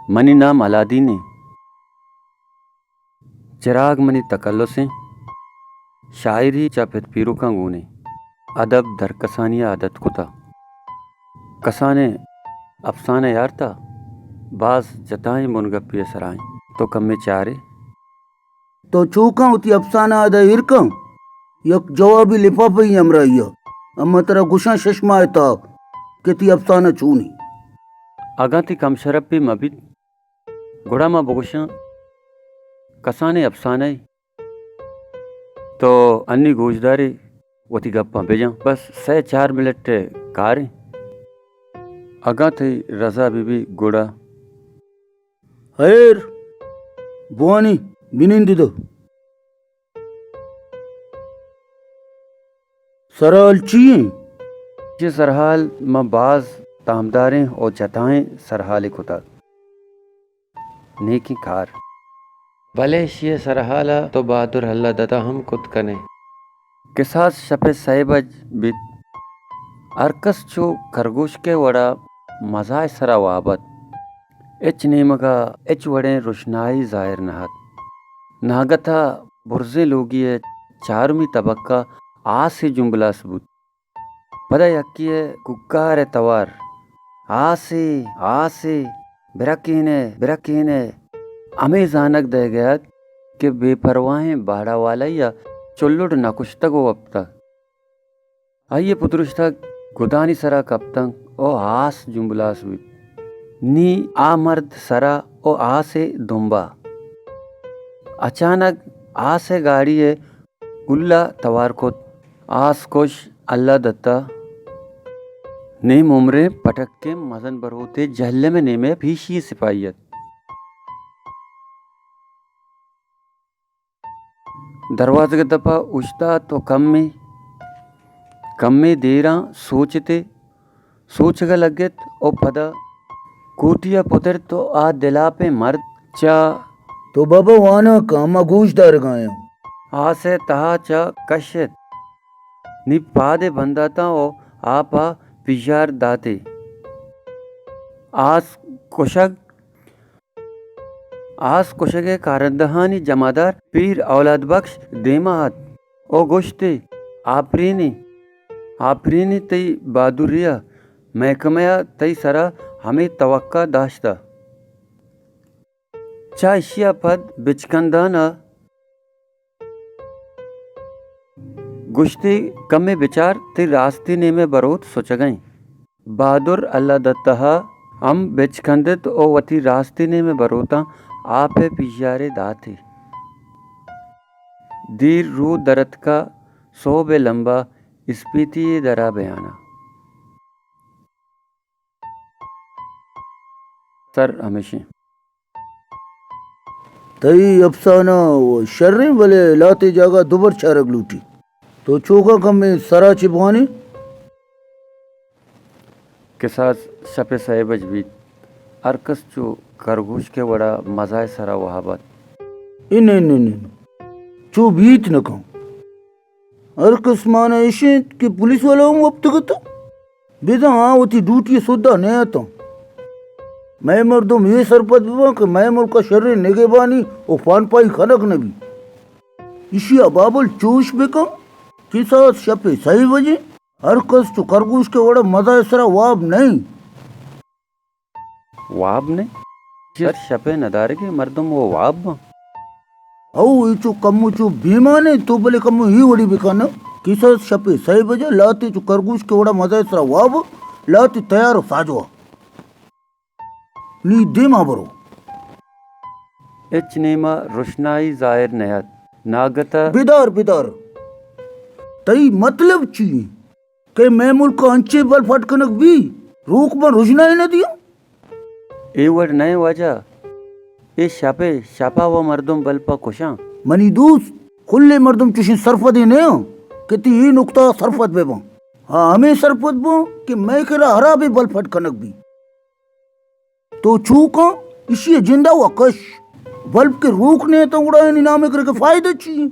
منی نام الادین ایں۔ چراگ منی تکلس ایں۔ شاعری چہ پت پیرکاں گون ایں۔ ادب درکسانی ءَ عادت کتہ۔ کسانیں افسانہ یارتہ، باز جتائیں بنگپے ءِ سرا ایں۔ تو کمے چارے۔ تو چو کن وتی افسانہ ءَ ادا ایر کن، یک جوابی لفافے ءِ ہمراہی ءَ، اما ترا گوشاں شش ماہ ءِ تہا کہ تئی افسانہ چونیں۔ اگاں تئی کم شرپی مہ بیت، گڑا ما بگوشاں کسانیں افسانہ ئے۔ تو انی گوشدارے، وتی گپاں بجن، بس سئے چار منٹ ءِ کاریں۔ اگاں تئی رضا بہ بیت گڑا۔ ہیر، بوانی، بنند دو۔ سرحال چی ایں؟ چہ سرحال ما باز تامداریں او جتائیں سرحالے کتگ۔ نیکیں کار۔ بلے ایشی ءِ سرحال ءَ تو بہادر اللہ دت ءَ ہم کت کن ئے۔ کساس شپ ءِ سئے بج بیت۔ ہرکس چو کرگوشک ءِ وڑا مزا ءِ سرا واب ات۔ ہچ نیمگ ءَ ہچ وڑیں رژنائی ظاہر نہ ات۔ ناگت ءَ برزیں لوگی ءِ چارمی تبک ءَ آسے جمبلاس بوت۔ پدا یکے ءِ کوکار ءِ توار، آسے، آسے، برکین ئے، برکین ئے۔ ہمے زانگ دئیگ ءَ ات کہ بے پرواہیں باڑہ والائی ءَ چلڈ نہ کشتگ ءُ وپتگ۔ آئی ءِ پترشتگ گدانی سرا کپتنت ءُ آس جمبلاس بیت۔ نی آ مرد سرا ءُ آس ءِ دمبا۔ اچانک آس ءِ گاڑی ءِ الا توار کت۔ آس کش اللہ دت ءَ نیم عمریں پٹکیں مزن بروتے جہلم ءِ نیمگ ءَ پیشی سپاہی ات۔ دروازگ ءِ دپ ءَ اوشتات ءُ کمے، کمے دیراں سوچتے، سوچگ ءَ لگت ءُ پدا کوٹی ءَ پترت ءُ آ دلاپیں مرد چہ تو بابا واناں کن، ما گوش دارگ ءَ آں۔ آس ءِ تہا چہ کشت۔ نی پاد ءَ بنداتاں ءُ آپ ءَ پیژار داتے۔ آس کشگ، آس کشگ ءِ کارندہانی جمعدار پیر اولاد بخش دیما ات ءُ گوشتے، آپرینی، آپرینی تئی بہادری ءَ، محکمہ ءَ تئی سرا ہمے توقع داشتہ۔ چہ ایشی ءَ پد بچکندان ءَ گوشتی، کمے بچار، تئی راستی نیم ءِ بروت سچگ ءَ ایں۔ بہادر اللہ دتہ ءَ ہم بچکندت ءُ وتی راستی نیم ءِ بروتاں آپ ءِ پیژارے داتی۔ دیر رو درتکا، سہب ءِ لمبا اسپیتی ءِ درا بیانا۔ سر ہمیشیں۔ تئی افسانہ و شریں، بلے لہتے جاگہ دوبر چارگ لوٹی۔ تو چوکاں کمیں سرا چہ بوانیں؟ کساس شپ ءِ سئے بج بیت۔ ہر کس چو کرگوشک ءِ وڑا مزا ءِ سرا واب ات۔ انہ، انہ، انہ، انہ۔ چو بیت نہ کن۔ ہر کس مانا ایش انت کہ پولیس والا ہم وپتگ ات۔ بزاں آ وتی ڈیوٹی ءِ سدھا نہ اتاں۔ مئے مردم اے سرپد بباں کہ مئے ملک ءَ شریں نگہبانی و پانپائی کنگ نہ بیت۔ ایشی ءَ بابل چوش بکن، کساس شپ ءِ سئے بجیں، ہر کس چو کرگوشک ءِ وڑا مزا ءِ سرا واب نہ انت۔ واب نہ؟ سر، شپ ءِ ندارگیں مردم و واب باں۔ او، اے چو کمو چو بیمانے، تو بلے کمو اے وڑی بکن۔ کساس شپ ءِ سئے بجہ لہتے چو کرگوشک ءِ وڑا مزا ءِ سرا واب، لہتے تیار و ساجوا۔ نی دیما برو۔ ہچ نیما رشنائی ظاہر نیات۔ ناگتا۔ بدار، بدار۔ تئی مطلب چی انت؟ کہ مئے ملک ءَ انچیں بلف اڈ کنگ بی، روک من رژنائی نہ دیاں؟ اے وڑ نہ ایں واجہ، اے شپ ءَ، شپ ءَ و مردم بلف ءَ کشاں۔ منی دوست، کلیں مردم چوشیں سرپدے نہ آں کہ تئی اے نکتہ ءَ سرپد بہ باں۔ آ ہمے سرپد باں کہ مئے کرا ہرابیں بلف اڈ کنگ بی۔ تو چو کن، ایشی ءِ جند ءَ و کش۔ بلف کہ روک نہ اتاں گڑا آیانی نام ءَ کرے کہ فائدہ چی؟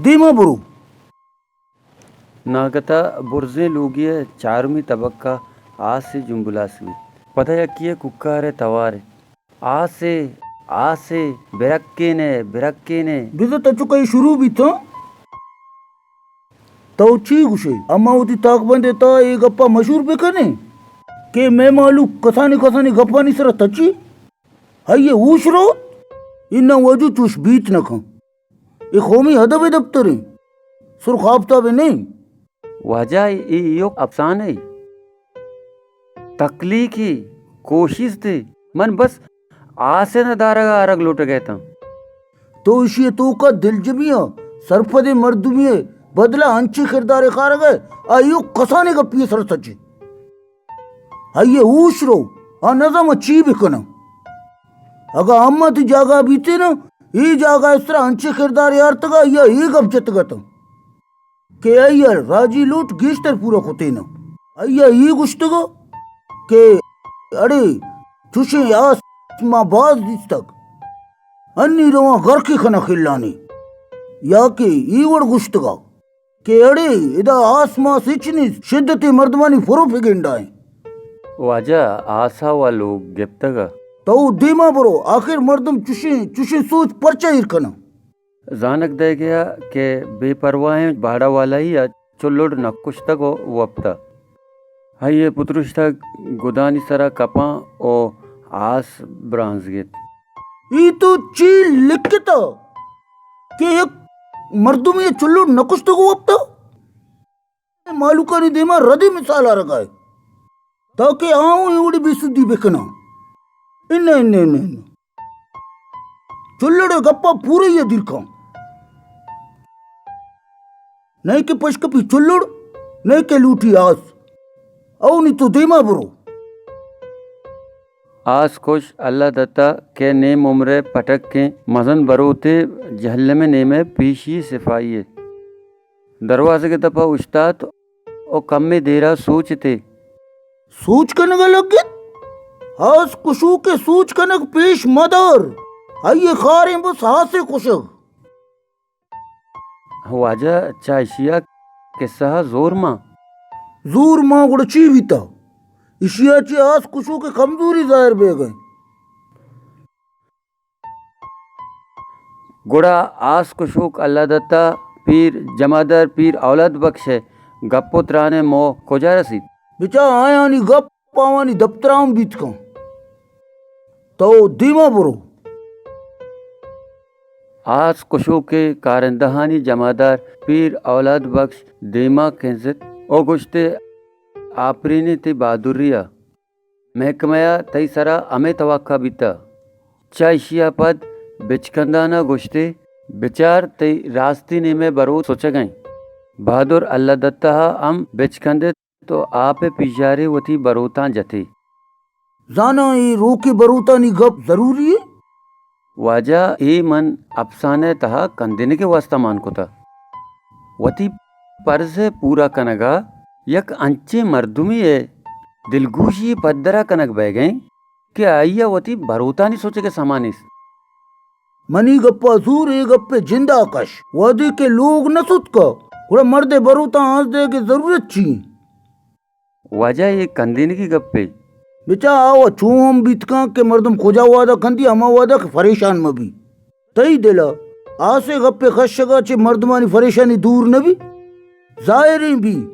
دیما برو۔ ناگتا برزیں لوگی ءِ چارمی تبک ءَ آسے جمبلاس بیت۔ پدا یکے ءِ کوکار ءِ توار ءَ، آسے، آسے، برکینے، برکینے۔ بزاں تچک ءَ شروع بیت، ہاں؟ تو چی گوشے؟ اما وتی تاکبند ءِ تہا اے گپ ءَ مشہور بہ کن ئے کہ مئے مہلوک کسانیں کسانیں گپانی سرا تچی، آئی ءِ ہوش روت، اناں واجو چوش بیت نہ کن۔ اے قومی ادب ءِ دپتر ایں، سرخ آپتاب ءِ نہ ایں۔ واجہ، اے ایوک افسانہ اے، تخلیقی کوشست اے۔ من بس آس ءِ ندارگ ءَ آرگ لوٹگ ءَ اتاں۔ تو ایشی ءِ توک ءَ دلجمی ءَ سرپدیں مردمے ءِ بدل ءَ انچیں کردارے کارگ ءَ ئے، آ ایوک کسانیں گپے ءِ سرا تچی۔ آئی ءِ ہوش رو، آ نزانت چی بکناں۔ اگاں اما تئی جاگہ بیتیں نا، اے جاگہ ءِ سرا انچیں کردارے آرتگ ءَ آئی ءَ اے گپ جتگ اتاں کہ آئی ءَ راجی لوٹ گیشتر پورا کتیں نا۔ آئی ءَ اے گوشتگ کہ اڑے چوشیں آس ما باز دیستگ، انی رواں غرقے کناں خلانے، یا کہ اے وڑ گوشتگ ءَ کہ اڑے ادا آس ماس ہچ نیست، شدتیں مردمانی پروپیگنڈا ایں۔ واجہ، آس ءَ وا لوگ گپتگ ءَ۔ تو دیما برو، آخر مردم چشیں، چشیں سوچ پرچا ایر کناں؟ زانگ دئیگ ءَ کہ بے پرواہیں باڑہ والائی ءَ چلڑ نہ کشتگ ءُ وپتہ۔ آئی ءِ پترشتگ گدانی سرا کپاں ءُ آس برانز گیت۔ اے تو چی لکھتہ کہ یک مردمے چلڑ نہ کشتگ ءُ وپتہ؟ مہلوکانی دیما ردی مثال آرگا ئے، تاکہ آ اوں اے وڑی بے سودی بکناں۔ اناں، اناں، اناں، اناں۔ چلڑ ءِ گپا پورئی ءَ دیر کن۔ نئے کہ پشکپی چلڑ، نئے کہ لوٹی آس۔ او نی تو دیما برو۔ آس کش اللہ دتہ کہ نیم عمرے پٹکیں مزن بروتے جہلم ءِ نیمے پیشی سپاہی ءِ دروازگ ءِ دپ ءَ اوشتات ءُ کمے دیرا سوچتے۔ سوچ کنگ ءَ لگت؟ آس کشوک ءِ سوچ کنگ پیش مدار۔ آئی ءِ کاریں بس آسے کشگ۔ واجہ، چہ اشی ءَ کسہ ءَ زور مان۔ زور مان گڑا چی بیتہ؟ اشی ءَ چہ آس کشوک ءِ کمزوری ظاہر بیگ ءَ ایں۔ گڑا آس کشوک اللہ دتہ پیر جمادار پیر اولاد بخش ءِ گپ ءُ تران ءِ موہ کجا رسیت؟ بچا آیانی گپ آوانی دپترا ہم بیت کن۔ تو دیما برو۔ آس کشوک ءِ کارندہانی جمادار پیر اولاد بخش دیما کنزت ءُ گوشتے، آپرینی تئی بہادری ءَ۔ محکمہ ءَ تئی سرا ہمے توقع بیتہ۔ چہ ایشی ءَ پد بچکندان ءَ گوشتے، بچار تئی راستی نیمے بروت سچگ ءَ ایں۔ بہادر اللہ دتہ ءَ ہم بچکندت ءُ آپ ءِ پیژارے وتی بروتاں جتے۔ زاناں اے روکیں بروتانی گپ ضروری ایں؟ واجہ، اے من افسانہ ءِ تہا کندنگ ءِ واستا مان کتہ۔ وتی پرز ءِ پورا کنگ ءَ یک انچیں مردمے ءِ دلگوشی ءِ پدر ءَ کنگ بئیگ ءَ ایں کہ آئی ءَ وتی بروتانی سچگ ءِ سما نیست۔ منی گپ ءَ زور، اے گپ ءِ جند ءَ کش۔ وہدے کہ لوگ نہ ستکہ، گڑا مرد ءِ بروتاں آس دئیگ ءِ ضرورت چی ایں؟ واجہ، اے کندینگی گپے۔ بچا آ و چو ہم بیت کن کہ مردم کجا وہدا کندی، ہما وہدا کہ پریشان مہ بی۔ تئی دل ء آسے گپے کشگ ء چہ مردمانی پریشانی دور نہ بی؟ ظاہریں بی۔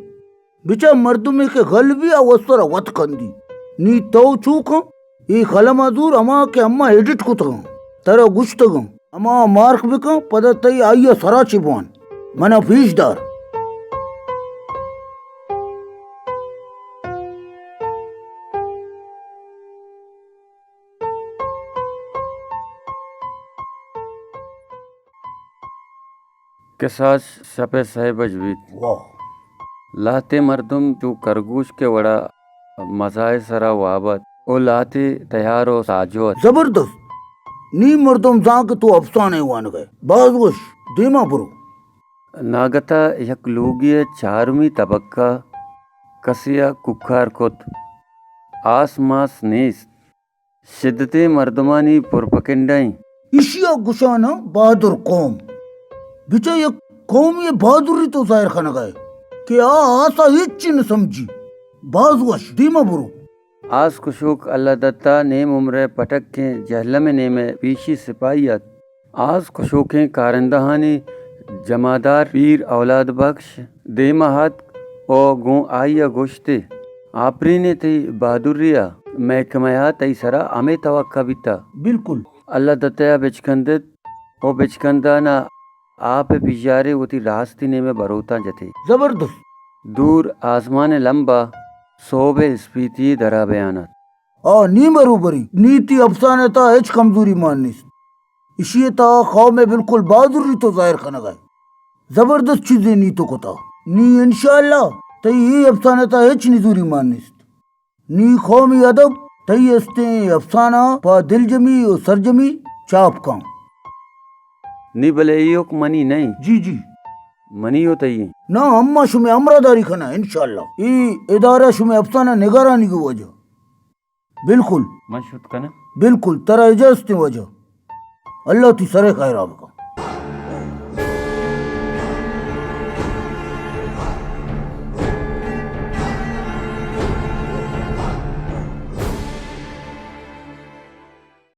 بچا مردمے کہ گل بی، آ وسرا وت کندی۔ نی تو چو کن؟ اے قلم ء زور ہما کہ اما ایڈٹ کتگاں، ترا گوشتگاں، ہما مارک بکن، پدا تئی آئی ء سرا چہ بوان، منا پیش دار۔ کساس شپ ء سئے بج بیت۔ واہ۔ لہتے مردم چو کرگوشک ء وڑا مزاہ ء سرا واب ات و لہتے تیار و ساجو ات۔ زبردست! نی مردم زان کہ تو افسانہ ء وانگ ء ئے۔ باز وش، دیما برو۔ ناگت ء یک لوگے ء چارمی تبک ء کسے ء کوکار کت، آس ماس نیست۔ شدتیں مردمانی پرپکنڈہ ایں۔ ایشی ء گشاناں بہادر قوم۔ بچا یک قومی ء بہادری تو ظاہر کنگ ء ئے کہ آ آس ء ہچی نہ سمجھی۔ باز وش، دیما برو۔ آس کشوک اللہ دتا نیم عمرئے پٹکیں جہلمئے نیمئے پیشی سپاہی ات۔ آس کشوکیں کارندہانی جمادار پیر اولاد بخش دیما اتک و گوں آئیا گوشت ئے، آپرینے تئی بہادریا، محکمہیا تئی سرا ہمے توقع بیتا۔ بالکل۔ اللہ دتایا بچکندت و بچکندانا آپئے پیژارے وتی راستی نیمئے بروتاں جت ئے۔ زبردست۔ دور آسمانئے لمبا سہبئے اسپیتی درا بیان ات۔ آ، نی بروبریں، نی تئی افسانہ تہا ہچ کمزوری مان نیست۔ اشی تہا قومئے بالکل بہادری تو ظاہر کنگائے۔ زبردست چیزے نی تو کتا۔ نی انشاءاللہ تئی اے افسانہ تہا ہچ نزوری مان نیست۔ نی قومی ادب تئی استیں افسانہ پہ دلجمی و سرجمی چاپ کن۔ نی بلے ایوک منی نئیں۔ جی جی۔ منی و تئی ایں۔ نا، اما شمئے ہمراہداری کناں انشاءاللہ۔ اے ادارہ شمئے افسانہ نگارانی گوں واجہ۔ بالکل۔ من شت کناں۔ بالکل، ترا اجازت ایں واجہ۔ اللہ تئی سرئے خیرا بکن۔